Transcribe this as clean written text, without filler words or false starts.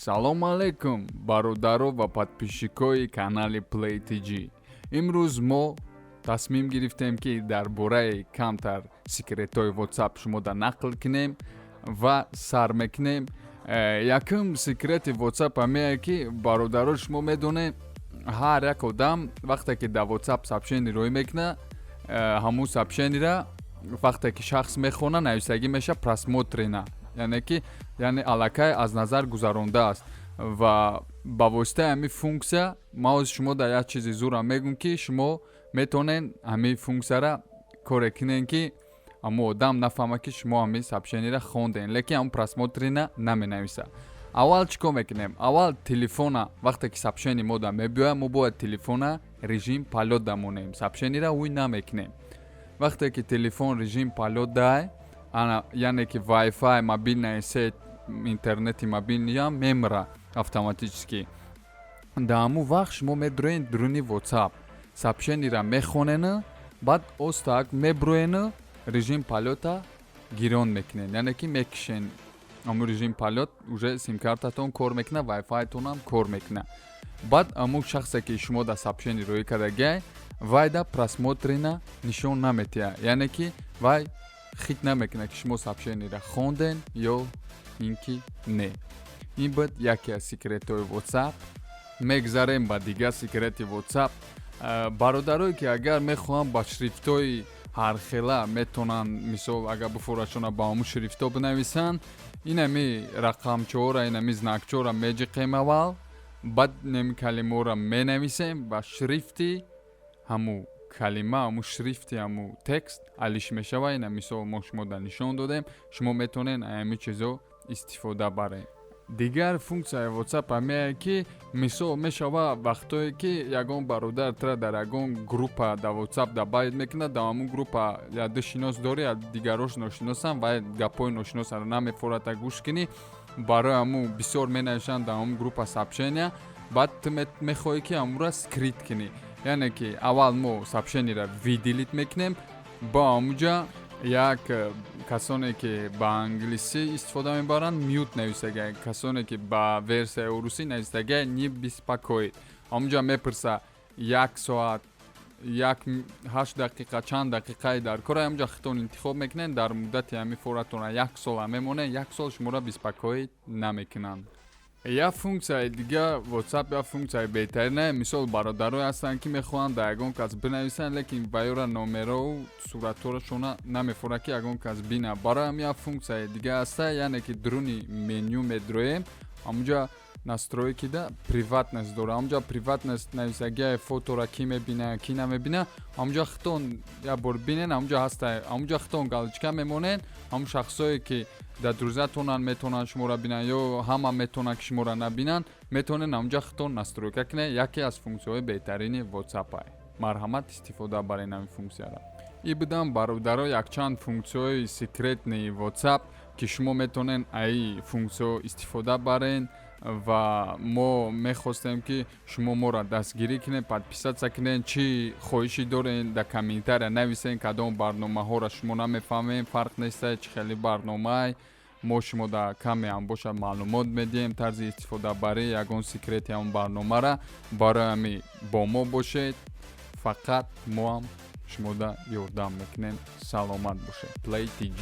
Салому алейкум, бародаро ва подписчикои канали Play TG. Имрӯз мо тасмим гирифтем, ки дар бораи камтар секретҳои WhatsApp шумода нақл кунем ва сар мекунем. Якум секрети WhatsApp ҳамее, ки, бародаро, шумо медонед, ҳар як одам вақте ки дар WhatsApp сообщение роӣ мекунад, ҳамун сообщениера вақте ки шахс мехона, нависагӣ меша «просмотрено», яъне ки, яъне аллакай аз назар гузарондааст. Ва ба воситаи ҳамин функсия ман ҳозир шумо дар як чизи зурам мегӯм, ки шумо метавонед ҳамин функсияра коре кунед, ки ҳамун одам нафаҳмад, ки шумо ҳамин сообщениера хондем, лекин ҳамун «просмотрено» наменависад. Аввал чӣ кор мекунем? Аввал телефона, вақте ки сообщение мода мебиёяд, мо бояд телефона режим полёт дамонем, сообщениера уй намекунем. Вақте ки телефон режим полёт дай, ана, яъне ки Wi-Fi, мобильная сеть, интернети мобильныям мемра автоматически. Дар ҳамун вақт шумо медуроед дуруни WhatsApp, сообщениера мехонену баъд остак мебуроену режим полёта гирён мекунед, яъне ки мекишен. Ҳамун режим полёт уже симкартатон кор мекунад, Wi-Fi-тонам кор мекунад. Баъд ҳамун шахсе, ки шумо дар сообщение роӣ кардагиай, вайда «просмотрено» нишон наметиҳад, яъне ки вай хит намекунад, ки шумо сообщениера хонден ё ин ки не. Ин буд яке аз секретҳои WhatsApp. Мегзарем ба дигар секрети WhatsApp. Бародарое, ки агар мехоҳанд ба шрифтҳои ҳархела метавонанд, мисол, агар буфорашона ба ҳамун шрифтҳо бинависанд, инами рақамчоҳора, инами знакчоҳора меҷиқем аввал, баъд неми калимаҳоро менависем ва шрифти ҳамун калима, ҳамун шрифти ҳамун текст алиш мешава. Ина мисол мо шумо дар нишон додем, шумо метавонед ҳамин чизо истифода баред. Дигар функсияи WhatsApp ҳамее, ки мисол мешава вақтое, ки ягон бародар тра дар ягон группа дар WhatsApp добавить мекунад. Дар ҳамун группа яду шинос дорӣ, я дигарош ношиносанд ва гапҳои ношиносаро намефората гӯш кунӣ. Барои ҳамун бисёр менависанд дар ҳамун группа сообщения. Баъд ту мехоҳӣ, ки ҳамунро скрыть кунӣ, яъне ки аввал мо сообщениеро выделить мекунем, бо ҳамуҷа як касоне, ки ба англисӣ истифода мебаранд, «mute» нависагай, касоне, ки ба версияи урусӣ нависагай «не беспокоить». Ҳамуҷа мепурса, як соат, як 8 дақиқа, чанд дақиқаи дар кора, ҳамуҷа худтон интихоб мекунед. Дар муддати ҳамин форатона як сола мемонед, як сол шуморо беспокоить намекунанд. Як функсияи дига WhatsApp, як функсияи беҳтарина. Мисол, бародарое ҳастанд, ки мехоҳанд дар ягон кас бинависанд, лекин ба ёра номероу суратҳоашона намефорад, ки ягон кас бинад. Барои ҳам як функсияи дига ҳаста, яъне ки дуруни меню медроем, ҳамуҷа настройкида приватность дора. Ҳамуҷа приватность нависагиай, фотора ки мебина, ки намебина, ҳамуҷа худтон як бор бинен, ҳамуҷа ҳаста. Ҳамуҷа худтон галочка мемонед. Ҳамун шахсое, ки дар друзьятонанд, метавонанд шуморо бинанд, ё ҳама метавонанд, ки шуморо набинанд, метавонед ҳамуҷа худтон настройка кунед. Яке аз функсияҳои беҳтарини WhatsApp. Марҳамат, истифода баред ҳамин функсияро. И будам, бародаро, якчанд функсияҳои секретный WhatsApp, ки шумо метавонед аи функсияҳо истифода баред. Ва мо мехостем, ки шумо моро дастгирӣ кунед, подписаться кунед. Чӣ хоҳишӣ доред, дар комментария нависед. Кадом барномаҳоро шумо намефаҳмем, фарқ неста, чӣ хеле барномаай, мо шумо дар каме ҳам бошад маълумот медиҳем, тарзи истифодабарии ягон секрети ҳамон барномара. Барои ҳамин бо мо бошед, фақат мо ҳам шумода ёрдам мекунем. Саломат бошед. Play TG.